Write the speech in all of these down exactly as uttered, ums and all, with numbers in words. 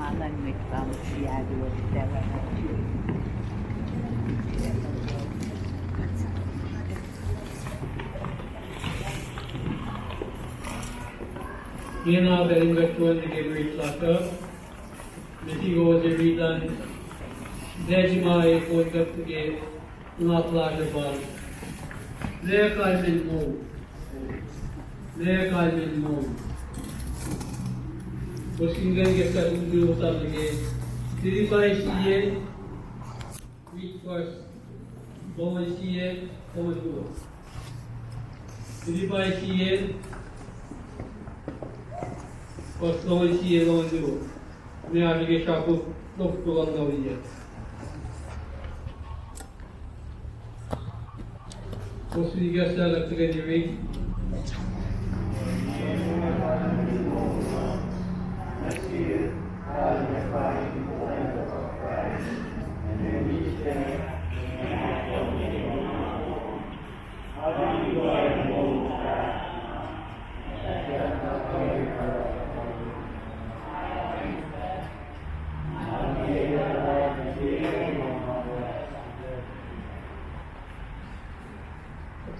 Ke na pacl in kuht kuh in ke riti lasr uh, nuh sin kowos riti an, pacl se ma e kuh in kuht ke nuhnak lasr uh pa, Meac Kalmacn Moul? Meac Kalmacn Moul? Kowos in kuh in ke fahk nuh ke, Filipi sie, riti fuhs longoul sie, longoul luo. Filipi sie, fuhs longoul sie, longoul luo. Ma oasr ke srackuk, srackuk longoul luo. Kowos in kuh in kuht tuhkweni riti.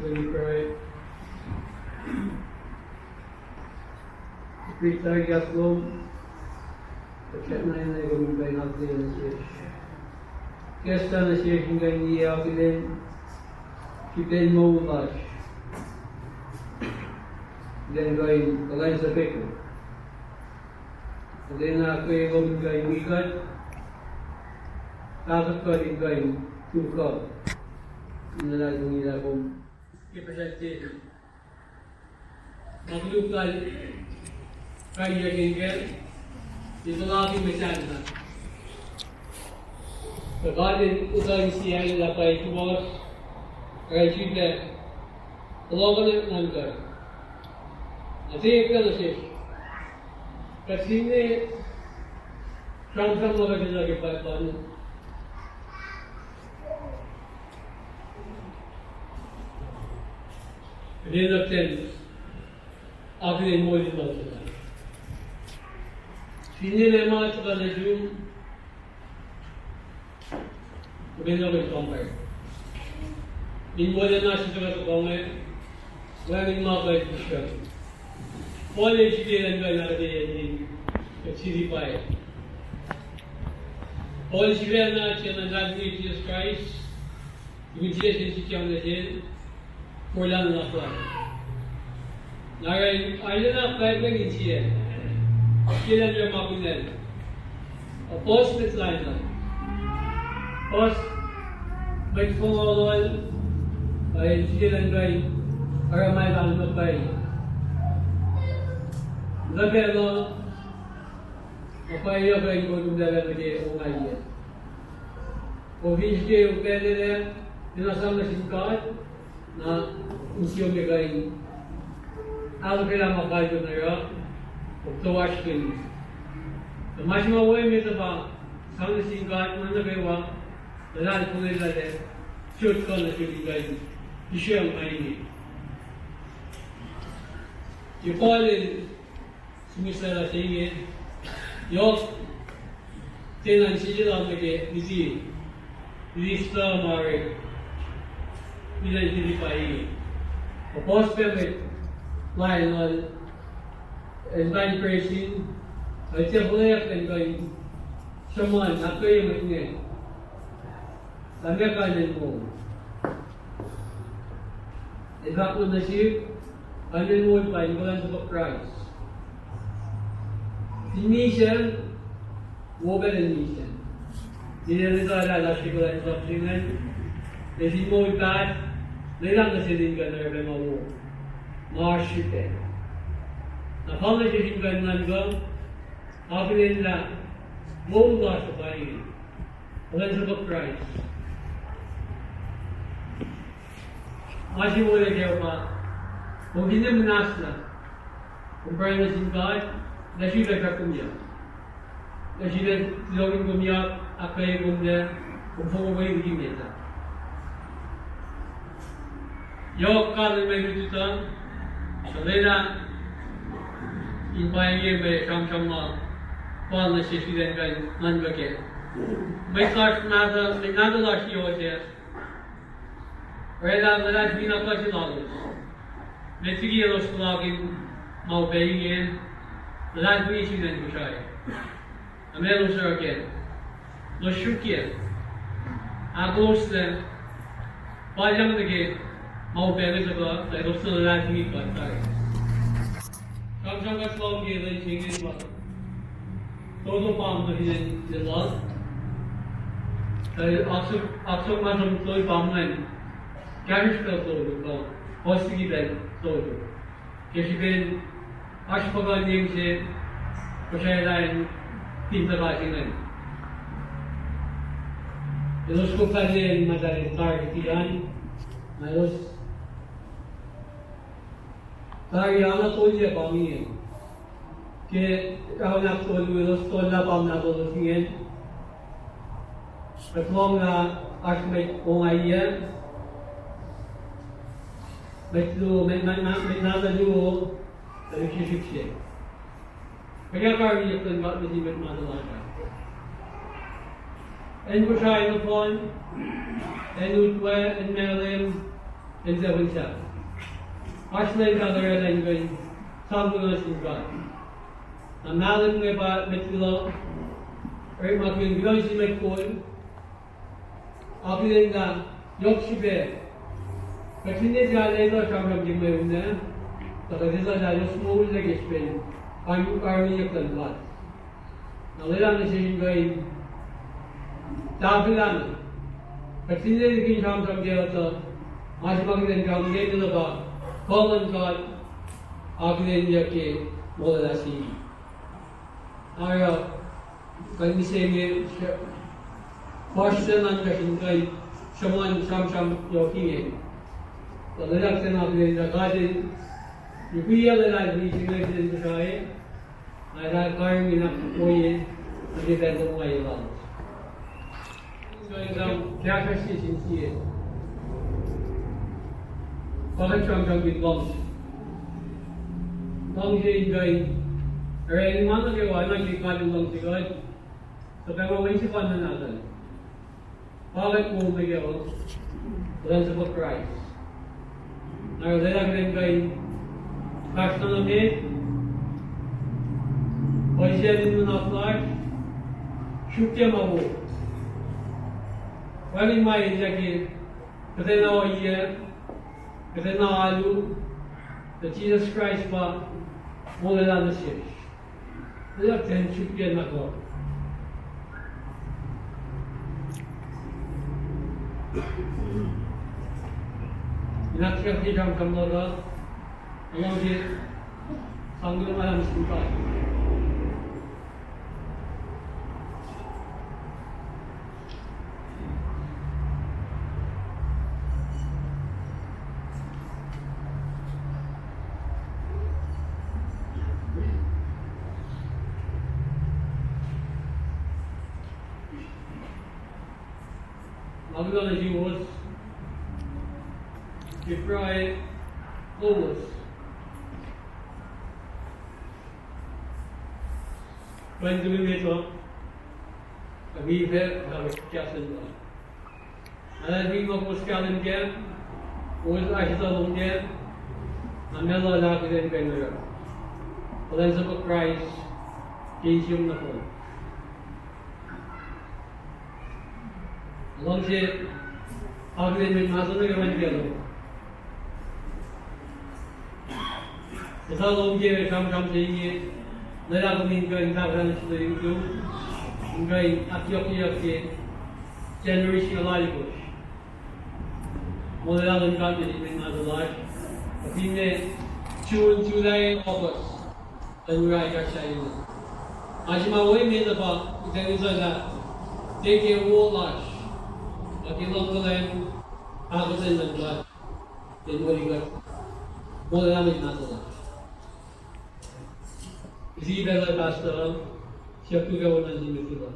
Let's pray. Priest, I just long to check my name and pray not to in the church. Just on the church in the year of the name, keep in mold us. Then going the lines of people. Then I pray, Lord, in going we got, Father God in going to God. In the life of the home. Ke presentation. Nga koluk lal kaiyuck in kacl, in puhlakihn mwe sahflah. Kuh God in utuckuh insiyacl lah pwacye kowos, kuh sifilpac, kuloh ma nuhnuhnkuh. Na tiac kuh nuh sesr. Kuht finne sramsram ma kuht enenuh ke Bible an. Kuht enenuh ten, akihlen moul in ma luhn God. Finne ma tuhkuh nuh sum, kuht enenuh compare. In moul in ma se tuhkuh tohkoh inge, wacngihn ma kuh srihsrihk. Paul el sifacna kuh in ahkuhtweyac nuh sin Filipi. Paul sifacna, sie na luhlahlfongi Jisus Kraist, tukun Jisus el sikyang nuh sel, forlah nuhnak lal. Na oruh arulacna kalweni insiyacl, sie lwen oruh ma kunacl. Puhs mwet lain uh, puhs mwet fohlohlohl, uh, el sie lwen kuh in oruh ma elan muhkwena. Nuh pacl uh, ma pwacye kuh in kol umlac nuh ke ongaiyac. Kom fin srihke upaclac, enenuh sang nuh sin God, na insiyom kuh in ahluhkwelah ma kalmac in oruh, kom toasrkihn. Tuh ma se ma wo emet uh pa, sang nuh sin God ma nuh kwewa, luhlahlfongi lal, sot kuh nuh sum in kuh in isracng ma inge. Ke Paul el simuhslah se inge, yohk, tiacna sislah nuh ke liti, liti Lista ma orek, liti Filipi inge. Puhs pac mwet lain uh, el kuh in presin, el tiac fuhlweack in kuh in sruhmuhn ahkkweye mwet inge. Lah meac kalmacn moul? El fahk nuh sihk, kalmacn moul pa in kuhlwacnsapuh Kraist. Fin misac, wo pac lun misac. Ninac etuh lah lasr ke kuhlwacnsap se ingacn, ac fin moul paht, lwelah nuh sel in kuh in oruh pac ma wo, ma oasr srihpac. Na pa nuh sesr in kuh in nuhnkuh, akihlen lah moul lasr uh pa inge, kuhlwacnsapuh Kraist. Ma se wolacna pa, kom finne muhnahslah, kom pruhe nuh sin God, lah sifilpac fahk kom ya, lah sifilpac lohng kom ya, ahkkweye kom lah, kom fokoko liki met ah. Yohk, God El mwe lutlut uh, lwelah in pa inge mwe sramsram ma Pal nuh sesr kuht in kuh in nuhnkuh kac. Mwet lasr mahtuh, mwet mahtuh lasr yohk se. Oraclah luhlahlfongi na kuh se lalos. Met liki elos puhlakihn ma upac inge, luhlahlfongi se nuh in Kosrae. Am elos oruh kac. Elos sruokyac. Ahkos lah palyang nuh ke ma upac inge tuhkuh, tuh elos nuh luhlahlfongi kuht tari. Sramsram kuht lohng ke lwen se inge pa Toto pam nuh fin acn Lelu. Tuh oak sohk, oak sohk ma sramsram pa ingacn. Kahsruhsr pacl tolu kuh, puhs liki pacl tolu. Ke srihpen oasr puhkuhnyeng se, Kosrae lah in fin tuhka se ingacn. Elos koflah liye ma tari tar kihtin, na elos tari ana tolye pa inge. Ke raun ahktolu elos tollah pam nahtuhlos ingacn. Kuht lohng lah oasr mwet ongaiyac, mwet luo, mwet, mwet, mwet nahtuhl luo, tuhlihk srihsrihk se. Kuht ac karihngihnyuck luhn God nuh sin mwet mahtuh lasr ah. Acn Kosrae nohfohn, acn Utwe, acn Malem, acn Seven Sap. Oasr lwen God oraclah in kuh in sang kuloh nuh sin God. Na Malem inge pa mwet Lelu, orekmakihn kuloh nuh sin mwet kol, akihlen lah yohk srihpac. Kuht fin tiac etuh sramsram ke mweun ah, tuh kuht etuh lah elos moul nuh ke srihpen karihngihnyuck luhn God. Na lwelah nuh sesr in kuh in tahfwelah. Kuht fin tiac liki sramsram ke etuh, ma se ma kuht in sramsram ke etuh pa kuh luhn God akihlenyuck ke molwelah se. Oruh kuht mihsenge, fuhsr se nuhnkuh sin kuh in sruhmuhn sramsram yohk inge. Tuh lwelah kuht in akihlen lah God El yukiyac luhlahlfongi se inge fin acn Kosrae, na El karihngihn ohiyac nuh ke pacl ongaiyac lalos. Kuh in sang kahsruhsr sie sin sie. Pa kuht sramsramkihn luhngse. Luhngse in kuh in orani ma nuh kwewa, na ke God El luhngse kuht, suhpwacma Wen sefanna Nahtuhl. Pa kuht moul nuh kwewa, kuhlwacnsapuh Kraist. Na lwelah kuht in kuh in fahsr nuh met, puhsisacl in nuhnak lasr, sruokyac ma wo. Wacngihn ma elyah ke kuhtwena ohiyac, kuhtwena alu, tuh Jisus Kraist pa molwelah nuh sesr. Lwelah kuht in sruokyac na kuh. In ahksahfyelah sramsram luhk uh, nga luhngse sang kuloh ma luhlahp sin God. Nga kuloh nuh suwos ke pruhe lowos. Kuh in tui met uh, ac wi pac, ac kahs in God. Ac lah wi ma kowos kahlwem kac, kowos ahkuhtweyac lom kac, na meac luhlahp kuht in kuh in oruh. Kuhlwacnsapuh Kraist ke insiom nohfohn. Luhngse akihlen mwet mahtuh nuh kwewa in kaclo. Kuhtuh lom ke sramsram se inge, lwelah kom in kuh in tahfwelah nuh sin tuhlihk nuhtum, in kuh in ahkyohkyeyuck ke January singucul alkosr. Molwelah luhn God nuh sin mwet mahtuh lasr. Kuht finne June, July, August, kuht in oruh kahsruh inge. Ma se ma ohinge na pa kuht in etuh lah tiac ke wo lasr, kuht ke luhngkuhlwacng, ahkuhtweyac luhn God in molikuht. Molwelah mwet mahtuh lasr. Isi pacl uh pastor, siyuck tuh ke onan sin mwet uh.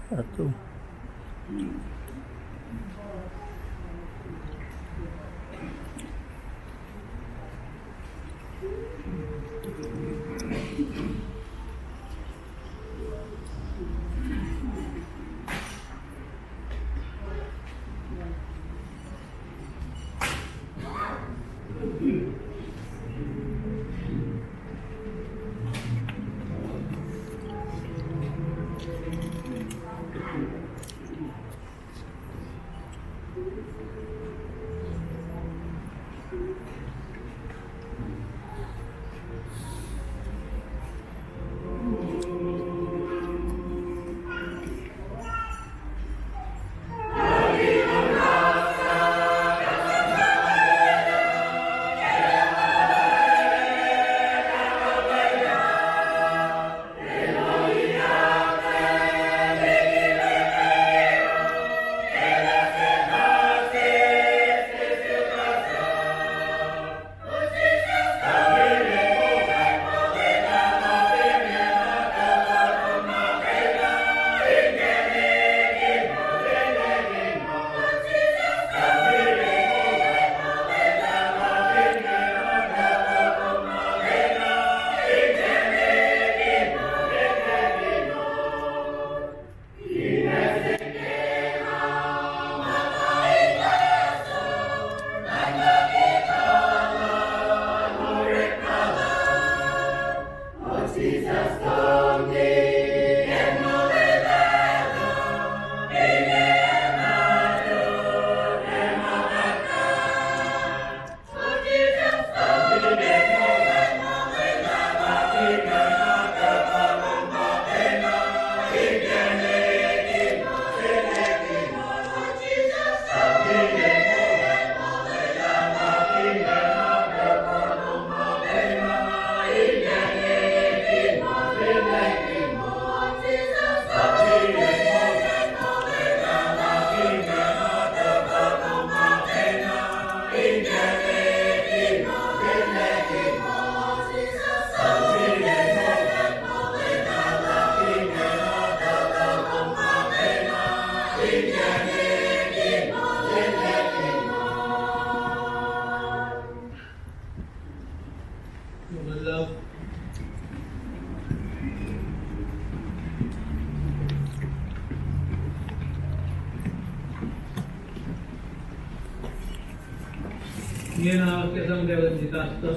Atu. Ingena ke sang deacon pastor.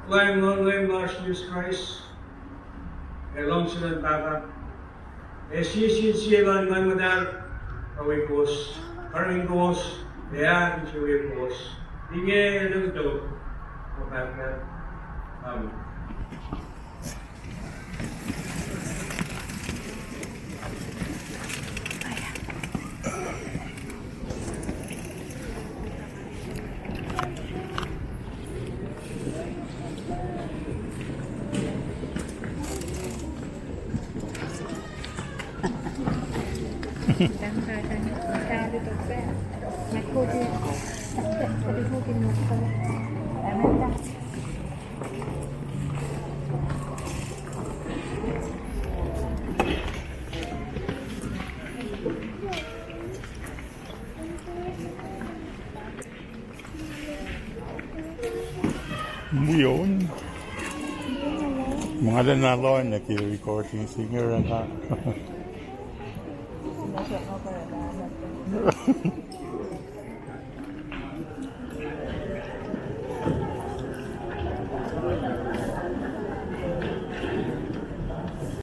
Leum luhn Leum lasr Jisus Kraist, ac luhngse luhn Pahpah, ac sie sin sie luhn Nguhn Muhtahl, ac wi kowos, karihngihn kowos, ac ahkinsewowoye kowos, inge ac nuh tok, ma pahtpaht. Amen. Wi on. Ma nga lwen na loh nuh ke recording singer an.